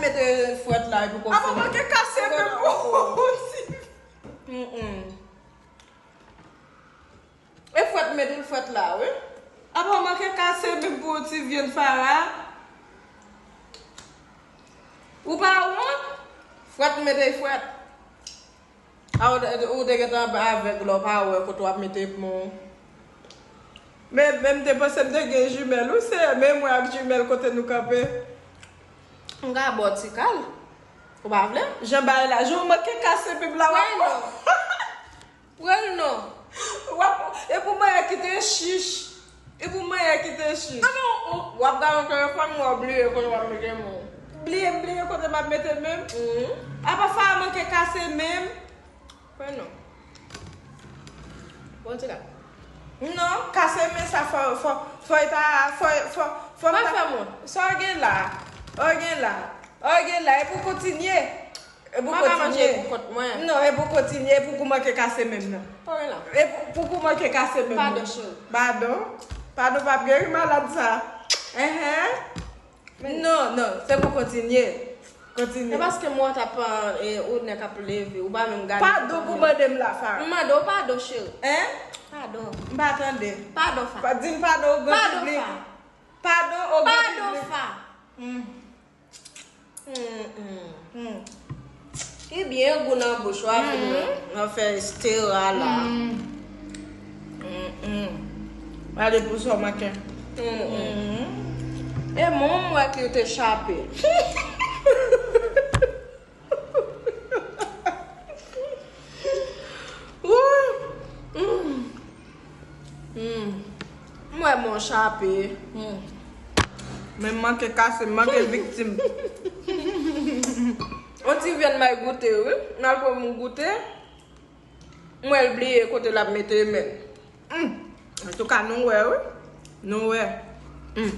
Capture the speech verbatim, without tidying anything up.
Mete fwèt la epi konfime. Apa manke kase men pou ti. Mm-mm. E fwèt mete l fwèt la, wi. Apa manke kase men pou ti vyann fara. Ou pa wont? Fwèt mete fwèt. A, ou te, ou te gentan avèg la, ou pa wè kote w ap mete pon. Men, men m te panse m te gen jimèl, wi, se men mwen ak jimèl kote nou kanpe. M ka ba w ti kal. Ou pa vle? Jan bagay la, jan w manke kase pip la, w ap pran. Pran l non. W ap, e pou manyen kite chich. E pou manyen kite chich. A non, ou, w ap gade yon telefòn, w ap bliye kote w ap mete men w. Bliye, m bliye kote m ap mete men m. Mhm. Apa fara manke kase men m. Pran non. Bon, ti la. Non, kase men sa fò, fò, fò e pa, fò, fò, fò. Pa fè mwen. Sa w gen la? Sa w gen la? Sa w gen la? E pou kontinye. E pou kontinye. Mwen pa manje pou kont mwen. Non, e pou kontinye, e pou kou manke kase men m nan. Pa wè la. E pou, pou kou manke kase men m nan. Padon, cheri. Padon? Padon p ap geri malad sa. Enhen. Non, non, se pou kontinye. Kontinye. E paske m wè w t ap, e, ou nèk ap leve, ou pa menm gade. Padon pou mande m la, Fa. M mande w padon, cheri. Hein? Padon. M pa tande. Padon, Fa. Fa, di m padon o gran piblik. Padon, Fa. Padon o gran piblik. Padon, Fa. Hmm. Hmm, hmm. Hmm. Li byen gou nan bouch ou avèk nan, nan fè estera la. Hmm. Hmm, hmm. Gade pou sa w manke. Hmm, hmm. Hmm. E mwen, m wè ke te chape. Wouy! Hmm. Hmm. M wè mwen chape. Hmm. Men m manke kase, m manke viktim. On ti vyann may goute, wi. M al pran m goute. M wè l bliye kote l ap mete men l. Hmm. Antouka, nou wè, wi. Nou wè. Hmm.